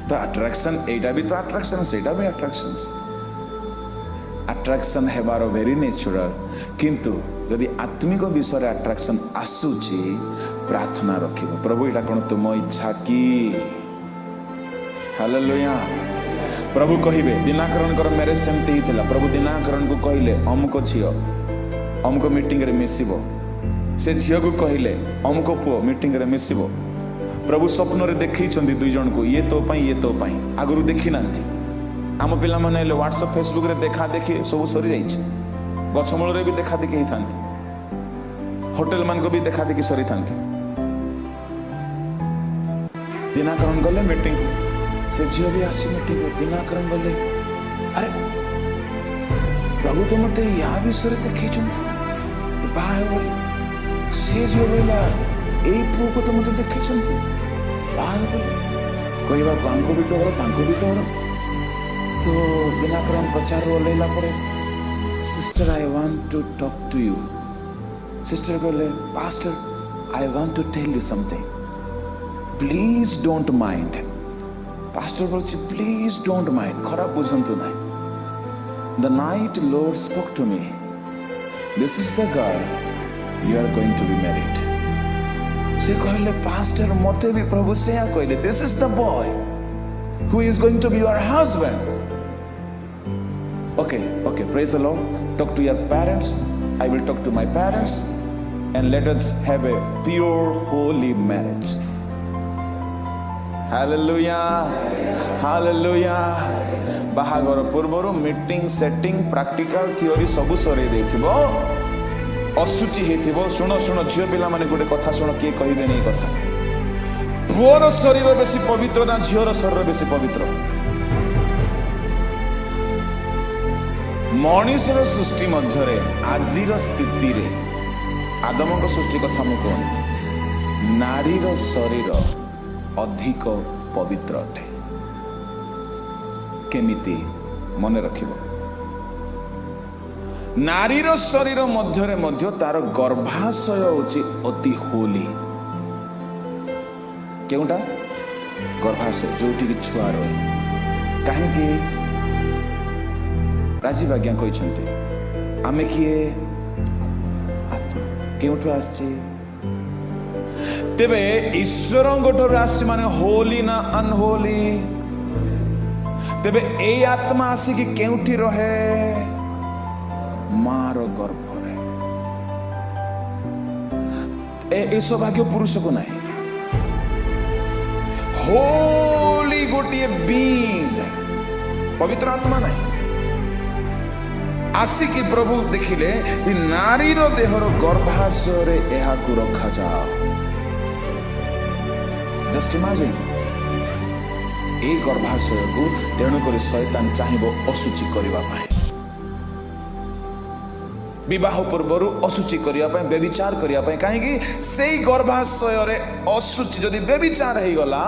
ତ ଆଟ୍ରାକ୍ସନ୍, ଏଇଟା ବି ତ ଆଟ୍ରାକ୍ସନ୍, ସେଇଟା ବି ଆଟ୍ରାକ୍ସନ୍। ଆଟ୍ରାକ୍ସନ୍ ହେବାର ଭେରି ନେଚୁରାଲ, କିନ୍ତୁ ଯଦି ଆତ୍ମିକ ବିଷୟରେ ଆଟ୍ରାକ୍ସନ୍ ଆସୁଛି, ପ୍ରାର୍ଥନା ରଖିବ, ପ୍ରଭୁ ଏଇଟା କ'ଣ ତୁମ ଇଚ୍ଛା କି? ହାଲେଲୁୟା। ପ୍ରଭୁ କହିବେ, ଦିନାକରଣଙ୍କର ମ୍ୟାରେଜ ସେମିତି ହେଇଥିଲା। ପ୍ରଭୁ ଦିନାକରଣକୁ କହିଲେ ଅମୁକ ଝିଅ ଅମୁକ ମିଟିଂରେ ମିଶିବ, ସେ ଝିଅକୁ କହିଲେ ଅମୁକ ପୁଅ ମିଟିଂରେ ମିଶିବ। ପ୍ରଭୁ ସ୍ୱପ୍ନରେ ଦେଖେଇଛନ୍ତି ଦୁଇ ଜଣଙ୍କୁ, ଇଏ ତୋ ପାଇଁ, ଇଏ ତୋ ପାଇଁ। ଆଗରୁ ଦେଖିନାହାନ୍ତି। ଆମ ପିଲାମାନେ ହେଲେ ହ୍ୱାଟ୍ସଆପ୍ ଫେସବୁକରେ ଦେଖା ଦେଖି ସବୁ ସରିଯାଇଛି। ଗଛ ମୂଳରେ ବି ଦେଖା ଦେଖି ହେଇଥାନ୍ତି, ହୋଟେଲ ମାନଙ୍କ ବି ଦେଖା ଦେଖି ସରିଥାନ୍ତି। ଦିନାକରଣ ଗଲେ ମିଟିଂକୁ, ସେ ଝିଅ ବି ଆସିଛି ମିଟିଂକୁ। ଦିନାକରଣ ଗଲେ, ଆରେ ପ୍ରଭୁ ତ ମତେ ୟା ବିଷୟରେ ଦେଖେଇଛନ୍ତି ବାହା ହେବ ବୋଲି। ସେ ଝିଅ କହିଲା, ଏଇ ପୁଅକୁ ତ ମତେ ଦେଖେଇଛନ୍ତି ବାହା ହେବ ବୋଲି। କହିବାକୁ ଆଙ୍କୁ ବି ଡର, ତାଙ୍କୁ ବି ଡର। ତ ଦିନାକରଣ ପ୍ରଚାରରୁ ଓହ୍ଲେଇଲା ପରେ, sister I want to talk to you. Sister କହିଲେ, pastor I want to tell you something, please don't mind. Pastor ବଲୁଛି, please don't mind, ଖରାପ ବୁଝନ୍ତୁ ନାହିଁ। The night Lord spoke to me, this is the girl you are going to be married. ସେ କହିଲେ, pastor ମତେ ବି ପ୍ରଭୁ ସେୟା କହିଲେ, this is the boy who is going to be your husband. Okay, okay, praise the Lord. Talk to your parents. I will talk to my parents, and let us have a pure, holy marriage. Hallelujah. Hallelujah. ବାହାଘର ପୂର୍ବରୁ meeting, setting, practical, theory ସବୁ ସରେଇ ଦେଇଥିବ, ଅଶୁଚି ହେଇଥିବ। ଶୁଣ ଶୁଣ ଝିଅ ପିଲାମାନେ, ଗୋଟେ କଥା ଶୁଣ, କିଏ କହିବେନି ଏଇ କଥା। ପୁଅର ଶରୀର ବେଶୀ ପବିତ୍ର ନା ଝିଅର ଶରୀର ବେଶୀ ପବିତ୍ର? ମଣିଷର ସୃଷ୍ଟି ମଧ୍ୟରେ ଆଜିର ସ୍ଥିତିରେ, ଆଦମଙ୍କ ସୃଷ୍ଟି କଥା ମୁଁ କହୁନି, ନାରୀର ଶରୀର ଅଧିକ ପବିତ୍ର ଅଟେ। କେମିତି ମନେ ରଖିବ? ନାରୀର ଶରୀର ମଧ୍ୟରେ ମଧ୍ୟ ତାର ଗର୍ଭାଶୟ ହଉଛି ଅତି ହୋଲି। କେଉଁଟା? ଗର୍ଭାଶୟ, ଯୋଉଠିକି ଛୁଆ ରହେ। କାହିଁକି ରାଜୀବ ଆଜ୍ଞା କହିଛନ୍ତି, ଆମେ କିଏ? ଆତ୍ମା। କେଉଁଠୁ ଆସିଛି? ତେବେ ଈଶ୍ୱରଙ୍କ ଠାରୁ ଆସିଛି ମାନେ ହୋଲି ନା ଅନହୋଲି? ତେବେ ଏଇ ଆତ୍ମା ଆସିକି କେଉଁଠି ରହେ? ମାର ଗର୍ଭରେ। ଏ ସୌଭାଗ୍ୟ ପୁରୁଷକୁ ନାହିଁ। ହୋଲି ଗୋଟିଏ ବିଙ୍ଗ, ପବିତ୍ର ଆତ୍ମା ନାହିଁ। ଆସିକି ପ୍ରଭୁ ଦେଖିଲେ ଏ ନାରୀର ଦେହର ଗର୍ଭାଶୟରେ ଏହାକୁ ରଖାଯାଉ। ଜଷ୍ଟ ଇମାଜିନ୍, ଏଇ ଗର୍ଭାଶୟକୁ ତେଣୁକରି ଶୟତାନ ଚାହିଁବ ଅଶୁଚି କରିବା ପାଇଁ, ବିବାହ ପୂର୍ବରୁ ଅଶୁଚି କରିବା ପାଇଁ, ବ୍ୟଭିଚାର କରିବା ପାଇଁ। କାହିଁକି? ସେଇ ଗର୍ଭାଶୟରେ ଅଶୁଚି ଯଦି ବ୍ୟଭିଚାର ହେଇଗଲା,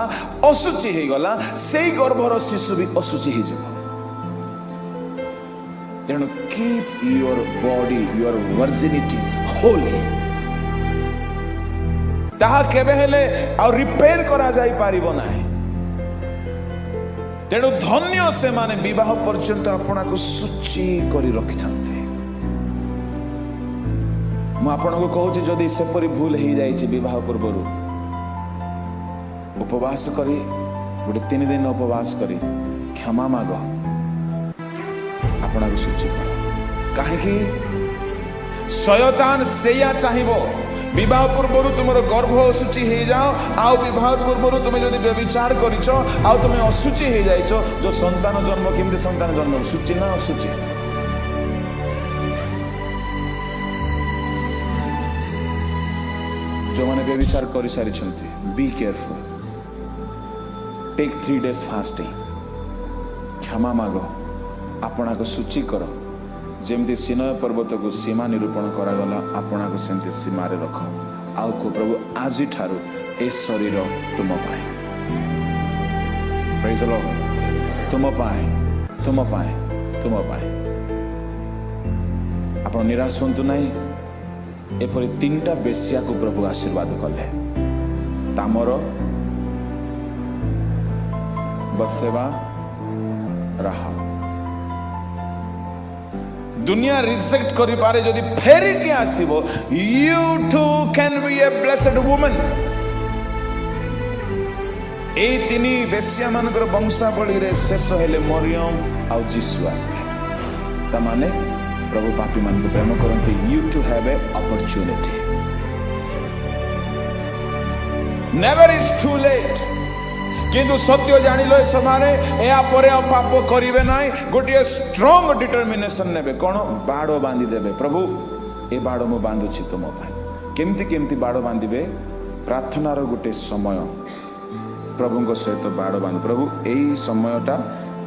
ଅଶୁଚି ହେଇଗଲା, ସେଇ ଗର୍ଭର ଶିଶୁ ବି ଅଶୁଚି ହେଇଯିବ। ତେଣୁ keep your body, your virginity holy. ତାହା କେବେ ହେଲେ ଆଉ ରିପେୟାର କରାଯାଇ ପାରିବ ନାହିଁ। ତେଣୁ ଧନ୍ୟ ସେମାନେ ବିବାହ ପର୍ଯ୍ୟନ୍ତ ଆପଣାକୁ ଶୁଚି କରି ରଖିଛନ୍ତି। ମୁଁ ଆପଣଙ୍କୁ କହୁଛି, ଯଦି ସେପରି ଭୁଲ ହେଇଯାଇଛି ବିବାହ ପୂର୍ବରୁ, ଉପବାସ କରି, ଗୋଟେ 3 ଦିନ ଉପବାସ କରି କ୍ଷମା ମାଗ, ଆପଣାକୁ ଶୁଚି କର। କାହିଁକି? ଶୟତାନ ସେଇଆ ଚାହିଁବ, ବିବାହ ପୂର୍ବରୁ ତୁମର ଗର୍ଭ ଅଶୁଚି ହେଇଯାଅ। ଆଉ ବିବାହ ପୂର୍ବରୁ ତୁମେ ଯଦି ବ୍ୟଭିଚାର କରିଛ ଆଉ ତୁମେ ଅଶୁଚି ହେଇଯାଇଛ, ଯୋଉ ସନ୍ତାନ ଜନ୍ମ, କେମିତି ସନ୍ତାନ ଜନ୍ମ? ଶୁଚି ନା ଅଶୁଚି? ଯେଉଁମାନେ ବ୍ୟଭିଚାର କରିସାରିଛନ୍ତି, be careful, take 3 days fasting, କ୍ଷମା ମାଗ, ଆପଣାକୁ ଶୁଚି କର। ଯେମିତି ସିନୟ ପର୍ବତକୁ ସୀମା ନିରୂପଣ କରାଗଲା, ଆପଣାକୁ ସେମିତି ସୀମାରେ ରଖ। ଆଉ କୁହ, ପ୍ରଭୁ ଆଜିଠାରୁ ଏ ଶରୀର ତୁମ ପାଇଁ। Praise the Lord. ତୁମ ପାଇଁ, ତୁମ ପାଇଁ, ତୁମ ପାଇଁ। ଆପଣ ନିରାଶ ହୁଅନ୍ତୁ ନାହିଁ। ଏପରି 3ଟା ବେଶ୍ୟାକୁ ପ୍ରଭୁ ଆଶୀର୍ବାଦ କଲେ, ତାମର, ବତ୍ସେବା, ରାହାବ। ଦୁନିଆ ରିଜେକ୍ଟ କରିପାରେ, ଯଦି ଫେରିକି ଆସିବ, you too can be a blessed woman. ଏଇ ତିନି ବେଶ୍ୟାମାନଙ୍କର ବଂଶାବଳୀରେ ଶେଷ ହେଲେ ମରିୟମ ଆଉ ଯୀଶୁ ଆସିଲେ। ତାମାନେ ପ୍ରଭୁ ପାପୀମାନଙ୍କୁ ପ୍ରେମ କରନ୍ତି। You too have a opportunity. Never is too late. କିନ୍ତୁ ସତ୍ୟ ଜାଣିଲ ଏ ସଭାରେ, ଏହାପରେ ଆଉ ପାପ କରିବେ ନାହିଁ। ଗୋଟିଏ ଷ୍ଟ୍ରଙ୍ଗ ଡିଟରମିନେସନ ନେବେ। କ'ଣ? ବାଡ଼ ବାନ୍ଧି ଦେବେ। ପ୍ରଭୁ, ଏ ବାଡ଼ ମୁଁ ବାନ୍ଧୁଛି ତୁମ ପାଇଁ। କେମିତି କେମିତି ବାଡ଼ ବାନ୍ଧିବେ? ପ୍ରାର୍ଥନାର ଗୋଟେ ସମୟ ପ୍ରଭୁଙ୍କ ସହିତ ବାଡ଼ ବାନ୍ଧ। ପ୍ରଭୁ, ଏଇ ସମୟଟା,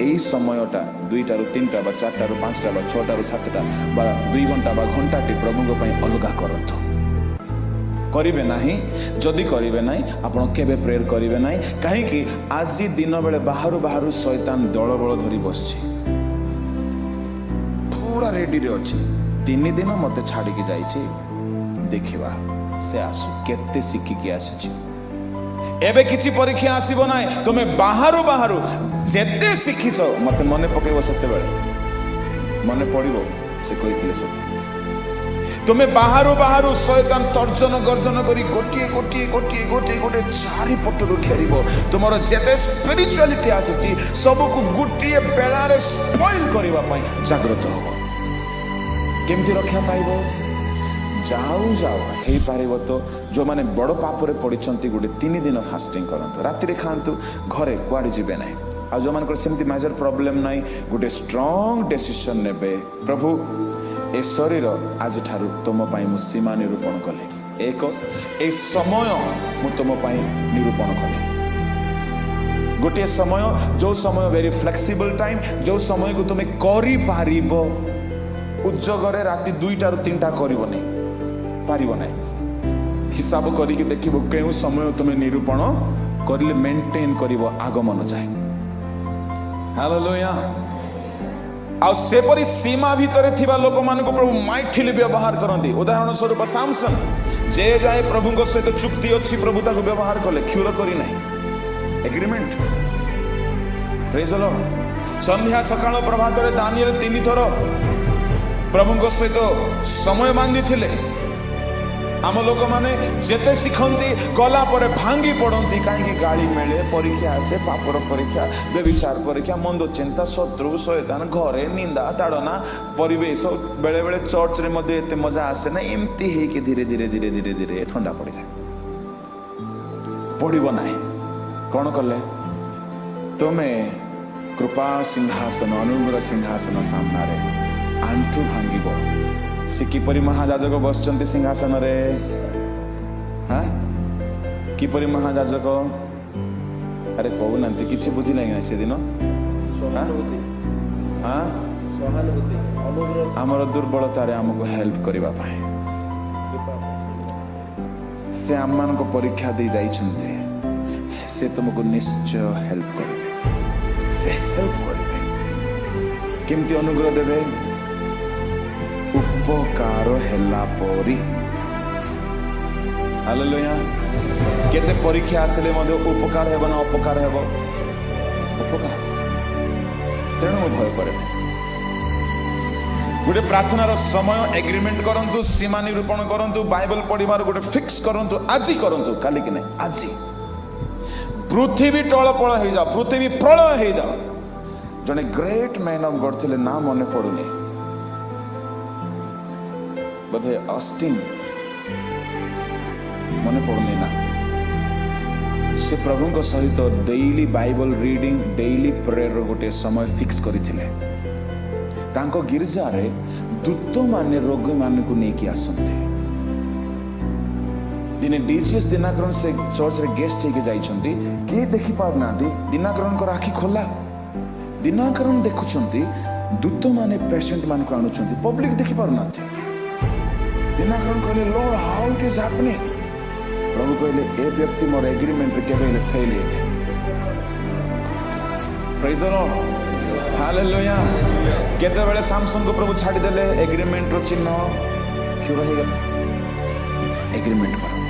ଏଇ ସମୟଟା 2ଟାରୁ 3ଟା ବା 4ଟାରୁ 5ଟା ବା 6ଟାରୁ 7ଟା ବା 2 ଘଣ୍ଟା ବା ଘଣ୍ଟାଟି ପ୍ରଭୁଙ୍କ ପାଇଁ ଅଲଗା କରନ୍ତୁ। କରିବେ ନାହିଁ। ଯଦି କରିବେ ନାହିଁ, ଆପଣ କେବେ ପ୍ରେୟର କରିବେ ନାହିଁ। କାହିଁକି? ଆଜି ଦିନ ବେଳେ ବାହାରୁ ବାହାରୁ ଶୈତାନ ଦଳବଳ ଧରି ବସିଛି, ପୁରା ରେଡିରେ ଅଛି। 3 ଦିନ ମତେ ଛାଡ଼ିକି ଯାଇଛି, ଦେଖିବା ସେ ଆସୁ, କେତେ ଶିଖିକି ଆସିଛି। ଏବେ କିଛି ପରୀକ୍ଷା ଆସିବ ନାହିଁ। ତୁମେ ବାହାରୁ ବାହାରୁ ଯେତେ ଶିଖିଛ, ମତେ ମନେ ପକେଇବ। ସେତେବେଳେ ମନେ ପଡ଼ିବ ସେ କହିଥିଲେ ସତ। ତୁମେ ବାହାରୁ ବାହାରୁ ଶୟତାନ ତର୍ଜନ ଗର୍ଜନ କରି ଗୋଟିଏ ଗୋଟିଏ ଗୋଟିଏ ଗୋଟିଏ ଗୋଟିଏ ଚାରିପଟରୁ ଘେରିବ। ତୁମର ଯେତେ ସ୍ପିରିଚୁଆଲିଟି ଆସିଛି, ସବୁକୁ ଗୋଟିଏ ବେଳାରେ ସ୍ପଏଲ କରିବା ପାଇଁ ଜାଗ୍ରତ ହବ। କେମିତି ରକ୍ଷା ପାଇବ? ଯାଉ ଯାଉ ହେଇପାରିବ ତ, ଯେଉଁମାନେ ବଡ଼ ପାପରେ ପଡ଼ିଛନ୍ତି, ଗୋଟେ 3 ଦିନ ଫାଷ୍ଟିଂ କରନ୍ତୁ, ରାତିରେ ଖାଆନ୍ତୁ, ଘରେ କୁଆଡ଼େ ଯିବେ ନାହିଁ। ଆଉ ଯେଉଁମାନଙ୍କର ସେମିତି ମେଜର ପ୍ରୋବ୍ଲେମ୍ ନାହିଁ, ଗୋଟେ ଷ୍ଟ୍ରଙ୍ଗ ଡେସିସନ୍ ନେବେ। ପ୍ରଭୁ, ଏ ଶରୀର ଆଜିଠାରୁ ତୁମ ପାଇଁ ମୁଁ ସୀମା ନିରୂପଣ କଲି। ଏକ, ଏ ସମୟ ମୁଁ ତୁମ ପାଇଁ ନିରୂପଣ କଲି। ଗୋଟିଏ ସମୟ, ଯୋଉ ସମୟ ଭେରି ଫ୍ଲେକ୍ସିବଲ ଟାଇମ୍, ଯୋଉ ସମୟକୁ ତୁମେ କରିପାରିବ। ଉଦ୍ଯୋଗରେ ରାତି 2ଟାରୁ 3ଟା କରିବନି, ପାରିବ ନାହିଁ। ହିସାବ କରିକି ଦେଖିବ କେଉଁ ସମୟ ତୁମେ ନିରୂପଣ କରିଲେ ମେଣ୍ଟେନ୍ କରିବ ଆଗମନ ଯାଏ। ହାଲେଲୁୟା। ଆଉ ସେପରି ସୀମା ଭିତରେ ଥିବା ଲୋକମାନଙ୍କୁ ପ୍ରଭୁ ମାଇଟିଲି ବ୍ୟବହାର କରନ୍ତି। ଉଦାହରଣ ସ୍ୱରୂପ ସାମସନ୍। ଯେ ଯାଏ ପ୍ରଭୁଙ୍କ ସହିତ ଚୁକ୍ତି ଅଛି, ପ୍ରଭୁ ତାକୁ ବ୍ୟବହାର କଲେ, କ୍ଷୁର କରି ନାହିଁ। ଏଗ୍ରିମେଣ୍ଟ। Praise Lord. ସନ୍ଧ୍ୟା, ସକାଳ, ପ୍ରଭାତରେ ଦାନିଏଲ ତିନିଥର ପ୍ରଭୁଙ୍କ ସହିତ ସମୟ ବାନ୍ଧିଥିଲେ। ଆମ ଲୋକମାନେ ଯେତେ ଶିଖନ୍ତି, ଗଲା ପରେ ଭାଙ୍ଗି ପଡ଼ନ୍ତି। କାହିଁକି? ଗାଳି ମିଳେ, ପରୀକ୍ଷା ଆସେ, ପାପର ପରୀକ୍ଷା, ବ୍ୟଭିଚାର ପରୀକ୍ଷା, ମନ୍ଦ ଚିନ୍ତା, ଶତ୍ରୁ, ଶୟତାନ, ଘରେ ନିନ୍ଦା ତାଡ଼ନା, ପରିବେଶ। ବେଳେ ବେଳେ ଚର୍ଚ୍ଚରେ ମଧ୍ୟ ଏତେ ମଜା ଆସେ ନା। ଏମିତି ହେଇକି ଧୀରେ ଧୀରେ ଧୀରେ ଧୀରେ ଧୀରେ ଥଣ୍ଡା ପଡ଼ିଯାଏ। ପଡ଼ିବ ନାହିଁ। କ'ଣ କଲେ? ତୁମେ କୃପା ସିଂହାସନ, ଅନୁଗ୍ରହ ସିଂହାସନ ସାମ୍ନାରେ ଆଣ୍ଠୁ ଭାଙ୍ଗିବ। ସେ କିପରି ମହାଯାଜକ ବସିଛନ୍ତି ସିଂହାସନରେ? ହଁ, କିପରି ମହାଯାଜକ? ଆରେ, କହୁନାହାନ୍ତି, କିଛି ବୁଝିଲେ ନା ସେଦିନ? ସହାନୁଭୂତି। ହଁ। ସହାନୁଭୂତି, ଅନୁଗ୍ରହ। ଆମର ଦୁର୍ବଳତାରେ ଆମକୁ ହେଲ୍ପ କରିବା ପାଇଁ। କୃପା। ସେ ଆମମାନଙ୍କ ପରୀକ୍ଷା ଦେଇ ଯାଇଛନ୍ତି। ସେ ତୁମକୁ ନିଶ୍ଚୟ ହେଲ୍ପ କରିବେ। ସେ ହେଲ୍ପ କରିବେ। କେମିତି ଅନୁଗ୍ରହ ଦେବେ? ଉପକାର ହେଲା ପରି। ହାଲେଲୁୟା। କେତେ ପରୀକ୍ଷା ଆସିଲେ ମଧ୍ୟ ଉପକାର ହେବ ନା ଅପକାର ହେବ? ଉପକାର। ତେଣୁ ମୁଁ ଭୟ କରେ ନାହିଁ। ଗୋଟେ ପ୍ରାର୍ଥନାର ସମୟ ଏଗ୍ରିମେଣ୍ଟ କରନ୍ତୁ, ସୀମା ନିରୂପଣ କରନ୍ତୁ, ବାଇବଲ ପଢିବାର ଗୋଟେ ଫିକ୍ସ କରନ୍ତୁ। ଆଜି କରନ୍ତୁ, କାଲିକି ନାହିଁ, ଆଜି। ପୃଥିବୀ ଟଳପଳ ହେଇଯାଉ, ପୃଥିବୀ ପ୍ରଳୟ ହେଇଯାଉ। ଜଣେ ଗ୍ରେଟ୍ ମ୍ୟାନ୍ ଅଫ୍ ଗଡ୍ ଥିଲେ, ନାଁ ମନେ ପଡୁନି, ବୋଧେ ଅଷ୍ଟିନ୍, ମନେ ପଡୁନି ନା। ସେ ପ୍ରଭୁଙ୍କ ସହିତ ଡେଇଲି ବାଇବଲ ରିଡିଂ, ଡେଇଲି ପ୍ରେୟର ଗୋଟେ ସମୟ ଫିକ୍ସ କରିଥିଲେ। ତାଙ୍କ ଗିର୍ଜାରେ ଦୂତମାନେ ରୋଗୀମାନଙ୍କୁ ନେଇକି ଆସନ୍ତି। ଦିନେ ଡିଜିଏସ୍ ଦିନାକରନ ସେ ଚର୍ଚ୍ଚରେ ଗେଷ୍ଟ ହେଇକି ଯାଇଛନ୍ତି। କେହି ଦେଖିପାରୁନାହାନ୍ତି। ଦିନାକରନଙ୍କର ଆଖି ଖୋଲା। ଦିନାକରନ ଦେଖୁଛନ୍ତି ଦୂତମାନେ ପେସେଣ୍ଟ ମାନଙ୍କୁ ଆଣୁଛନ୍ତି, ପବ୍ଲିକ ଦେଖିପାରୁନାହାନ୍ତି। ଦିନାକରନ କହିଲେ, "Lord, how it is happening?" ପ୍ରଭୁ କହିଲେ, ଏ ବ୍ୟକ୍ତି ମୋର ଏଗ୍ରିମେଣ୍ଟରେ କେବେ ହେଲେ ଫେଲ୍ ହେଇନି। Praise the Lord. Hallelujah. କେତେବେଳେ ସାମସନକୁ ପ୍ରଭୁ ଛାଡ଼ିଦେଲେ? ଏଗ୍ରିମେଣ୍ଟର ଚିହ୍ନ କ୍ଷୁର ହେଇଗଲା। ଏଗ୍ରିମେଣ୍ଟ କରନ୍ତୁ।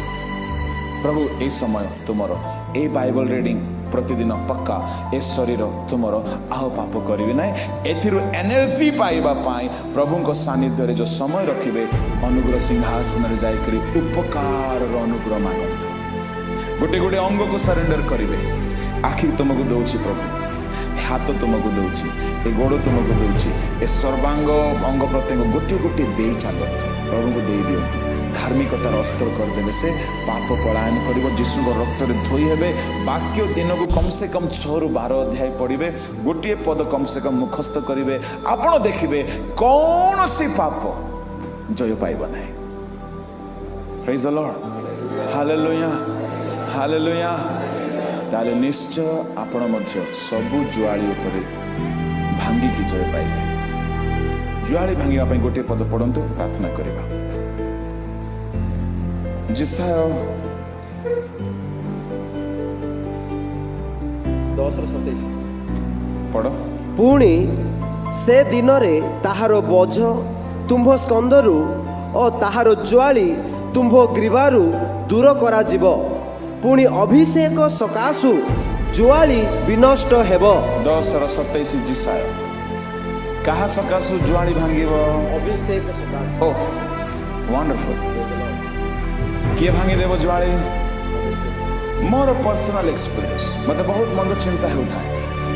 ପ୍ରଭୁ, ଏଇ ସମୟ ତୁମର, ଏଇ ବାଇବଲ ରିଡିଂ ପ୍ରତିଦିନ ପକ୍କା ଏ ଶରୀର ତୁମର ଆଉ ପାପ କରିବେ ନାହିଁ। ଏଥିରୁ ଏନର୍ଜି ପାଇବା ପାଇଁ ପ୍ରଭୁଙ୍କ ସାନ୍ନିଧ୍ୟରେ ଯେଉଁ ସମୟ ରଖିବେ, ଅନୁଗ୍ରହ ସିଂହାସନରେ ଯାଇକରି ଉପକାରର ଅନୁଗ୍ରହ ମାଗନ୍ତୁ। ଗୋଟେ ଗୋଟେ ଅଙ୍ଗକୁ ସରେଣ୍ଡର କରିବେ। ଆଖି ତୁମକୁ ଦଉଛି ପ୍ରଭୁ, ଏ ହାତ ତୁମକୁ ଦଉଛି, ଏ ଗୋଡ଼ ତୁମକୁ ଦଉଛି, ଏ ସର୍ବାଙ୍ଗ ଅଙ୍ଗ ପ୍ରତ୍ୟଙ୍ଗ ଗୋଟିଏ ଗୋଟିଏ ଦେଇ ଚାଲନ୍ତୁ, ପ୍ରଭୁଙ୍କୁ ଦେଇ ଦିଅନ୍ତୁ। ଧାର୍ମିକତାର ଅସ୍ତ୍ର କରିଦେବେ, ସେ ପାପ ପଳାୟନ କରିବ, ଯୀଶୁଙ୍କ ରକ୍ତରେ ଧୋଇ ହେବେ। ବାକ୍ୟ ଦିନକୁ କମ୍ ସେ କମ୍ 6ରୁ 12 ଅଧ୍ୟାୟ ପଢ଼ିବେ, ଗୋଟିଏ ପଦ କମ୍ ସେ କମ୍ ମୁଖସ୍ଥ କରିବେ। ଆପଣ ଦେଖିବେ କୌଣସି ପାପ ଜୟ ପାଇବ ନାହିଁ। Praise the Lord. Hallelujah. Hallelujah. ତାହେଲେ ନିଶ୍ଚୟ ଆପଣ ମଧ୍ୟ ସବୁ ଜୁଆଳି ଉପରେ ଭାଙ୍ଗିକି ଜୟ ପାଇବେ। ଜୁଆଳି ଭାଙ୍ଗିବା ପାଇଁ ଗୋଟିଏ ପଦ ପଢ଼ନ୍ତୁ, ପ୍ରାର୍ଥନା କରିବା। ଯିଶାଇୟ 10ର 27। ପଢ଼। ପୁଣି ସେ ଦିନରେ ତାହାର ବୋଝ ତୁମ୍ଭ ସ୍କନ୍ଧରୁ ଓ ତାହାର ଜୁଆଳି ତୁମ୍ଭ ଗ୍ରୀବାରୁ ଦୂର କରାଯିବ। ପୁଣି ଅଭିଷେକ ସକାଶୁ ଜୁଆଳି ବିନଷ୍ଟ ହେବ। 10ର 27 ଯିଶାଇୟ। କାହା ସକାଶୁ ଜୁଆଳି ଭାଙ୍ଗିବ? ଅଭିଷେକ ସକାଶୁ। ଓ ୱଣ୍ଡରଫୁଲ। କିଏ ଭାଙ୍ଗିଦେବ ଜୁଆଳି? ମୋର ପର୍ସନାଲ ଏକ୍ସପିରିଏନ୍ସ, ମୋତେ ବହୁତ ମନ୍ଦ ଚିନ୍ତା ହେଉଥାଏ,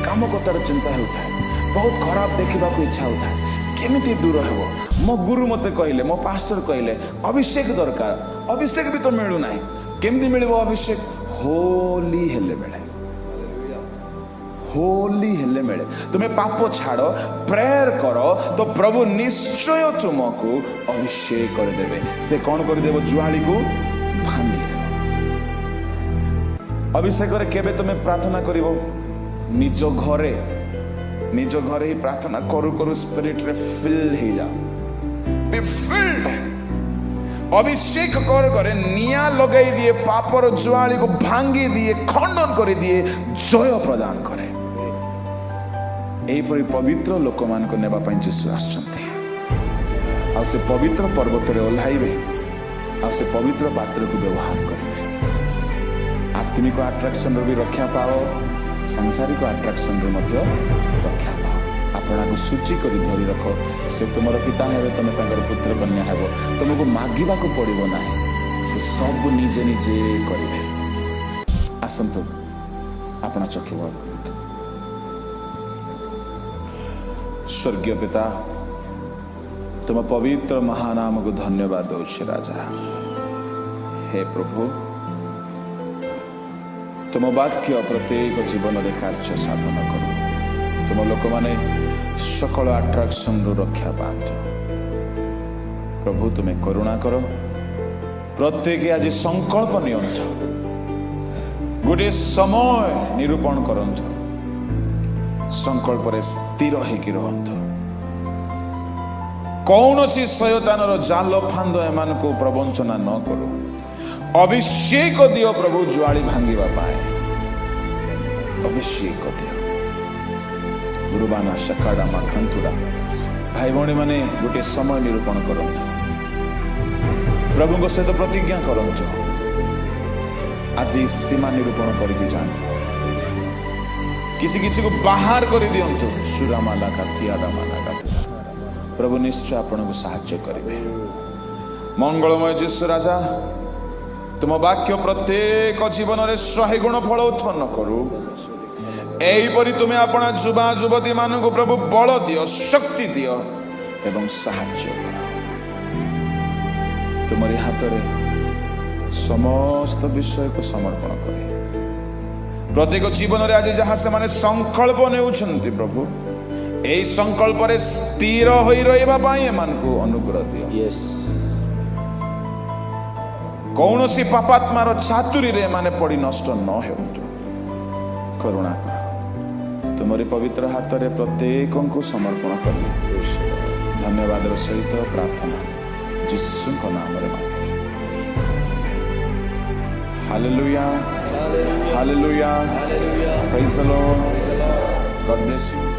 କାମକତାର ଚିନ୍ତା ହେଉଥାଏ, ବହୁତ ଖରାପ ଦେଖିବାକୁ ଇଚ୍ଛା ହେଉଥାଏ। କେମିତି ଦୂର ହେବ? ମୋ ଗୁରୁ ମୋତେ କହିଲେ, ମୋ ପାଷ୍ଟର କହିଲେ, ଅଭିଷେକ ଦରକାର। ଅଭିଷେକ ବି ତ ମିଳୁନାହିଁ। କେମିତି ମିଳିବ ଅଭିଷେକ? ହୋଲି ହେଲେ ମିଳେ, ହୋଲି ହେଲେ ମିଳେ। ତୁମେ ପାପ ଛାଡ଼, ପ୍ରେୟର କର ତ ପ୍ରଭୁ ନିଶ୍ଚୟ ତୁମକୁ ଅଭିଷେକ କରିଦେବେ। ସେ କ'ଣ କରିଦେବ? ଜୁଆଳିକୁ ଭାଙ୍ଗିଦେବ। ଅଭିଷେକରେ କେବେ ତୁମେ ପ୍ରାର୍ଥନା କରିବ? ନିଜ ଘରେ, ନିଜ ଘରେ ହିଁ ପ୍ରାର୍ଥନା କରୁ କରୁ ସ୍ପିରିଟରେ ଫିଲ୍ ହେଇଯାଅ। ବି ଫିଲ୍ଡ। ଅଭିଷେକ କର କରେ ନିଆଁ ଲଗାଇ ଦିଏ, ପାପର ଜୁଆଳିକୁ ଭାଙ୍ଗି ଦିଏ, ଖଣ୍ଡନ କରିଦିଏ, ଜୟ ପ୍ରଦାନ କରେ। ଏହିପରି ପବିତ୍ର ଲୋକମାନଙ୍କୁ ନେବା ପାଇଁ ଯୀଶୁ ଆସିଛନ୍ତି। ଆଉ ସେ ପବିତ୍ର ପର୍ବତରେ ଓହ୍ଲାଇବେ, ଆଉ ସେ ପବିତ୍ର ପାତ୍ରକୁ ବ୍ୟବହାର କରିବେ। ଆତ୍ମିକ ଆଟ୍ରାକ୍ସନରୁ ବି ରକ୍ଷା ପାଅ, ସାଂସାରିକ ଆଟ୍ରାକ୍ସନରୁ ମଧ୍ୟ ରକ୍ଷା ପାଅ। ଆପଣାକୁ ଶୁଚି କରି ଧରି ରଖ। ସେ ତୁମର ପିତା ହେବେ, ତୁମେ ତାଙ୍କର ପୁତ୍ର କନ୍ୟା ହେବ। ତୁମକୁ ମାଗିବାକୁ ପଡ଼ିବ ନାହିଁ, ସେ ସବୁ ନିଜେ ନିଜେ କରିବେ। ଆସନ୍ତୁ, ଆପଣ ଚକ୍ଷୁ ବନ୍ଦ କରନ୍ତୁ। ସ୍ୱର୍ଗୀୟ ପିତା, ତୁମ ପବିତ୍ର ମହାନାମକୁ ଧନ୍ୟବାଦ ଦେଉଛି ରାଜା। ହେ ପ୍ରଭୁ, ତୁମ ବାକ୍ୟ ପ୍ରତ୍ୟେକ ଜୀବନରେ କାର୍ଯ୍ୟ ସାଧନ କରୁ। ତୁମ ଲୋକମାନେ ସକଳ ଆଟ୍ରାକ୍ସନରୁ ରକ୍ଷା ପାଆନ୍ତୁ। ପ୍ରଭୁ, ତୁମେ କରୁଣା କର। ପ୍ରତ୍ୟେକ ଆଜି ସଂକଳ୍ପ ନିଅନ୍ତୁ, ଗୋଟିଏ ସମୟ ନିରୂପଣ କରନ୍ତୁ, ସଂକଳ୍ପରେ ସ୍ଥିର ହେଇକି ରୁହନ୍ତୁ। କୌଣସି ଶୟତାନର ଜାଲ ଫାନ୍ଦ ଏମାନଙ୍କୁ ପ୍ରବଞ୍ଚନା ନ କରୁ। ଅଭିଷେକ ଦିଅ ପ୍ରଭୁ, ଜୁଆଳି ଭାଙ୍ଗିବା ପାଇଁ ଅଭିଷେକ ଦିଅ। ଗୁରୁବାନା ସକାଡା ମାଖାନ୍ତୁଡ଼ା। ଭାଇ ଭଉଣୀମାନେ, ଗୋଟିଏ ସମୟ ନିରୂପଣ କରନ୍ତୁ, ପ୍ରଭୁଙ୍କ ସହିତ ପ୍ରତିଜ୍ଞା କରନ୍ତୁ। ଆଜି ସୀମା ନିରୂପଣ କରିକି ଯାଆନ୍ତୁ, କିଛି କିଛିକୁ ବାହାର କରିଦିଅନ୍ତୁ। ସୁରାମାଲା କାଥିଆଡାମାଲା କାଥିଆ। ପ୍ରଭୁ ନିଶ୍ଚୟ ଆପଣଙ୍କୁ ସାହାଯ୍ୟ କରିବେ। ମଙ୍ଗଳମୟ ଯୀଶୁ ରାଜା, ତୁମ ବାକ୍ୟ ପ୍ରତ୍ୟେକ ଜୀବନରେ 100 ଗୁଣ ଫଳ ଉତ୍ପନ୍ନ କରୁ। ଏହିପରି ତୁମେ ଆପଣା ଯୁବା ଯୁବତୀ ମାନଙ୍କୁ ପ୍ରଭୁ ବଳ ଦିଅ, ଶକ୍ତି ଦିଅ ଏବଂ ସାହାଯ୍ୟ କର। ତୁମରି ହାତରେ ସମସ୍ତ ବିଷୟକୁ ସମର୍ପଣ କରେ। ପ୍ରତ୍ୟେକ ଜୀବନରେ ଆଜି ଯାହା ସେମାନେ ସଂକଳ୍ପ ନେଉଛନ୍ତି ପ୍ରଭୁ, ଏହି ସଂକଳ୍ପରେ ସ୍ଥିର ହୋଇ ରହିବା ପାଇଁ ଏମାନଙ୍କୁ ଅନୁଗ୍ରହ ଦିଅ। କୌଣସି ପାପାତ୍ମାର ଚାତୁରୀରେ ଏମାନେ ପଡ଼ି ନଷ୍ଟ ନ ହେଉନ୍ତୁ। କରୁଣା କର। ତୁମରି ପବିତ୍ର ହାତରେ ପ୍ରତ୍ୟେକଙ୍କୁ ସମର୍ପଣ କଲି। ଧନ୍ୟବାଦର ସହିତ ପ୍ରାର୍ଥନା ଯୀଶୁଙ୍କ ନାମରେ ମାଗିଲି। Hallelujah, hallelujah. Praise the Lord. God bless you.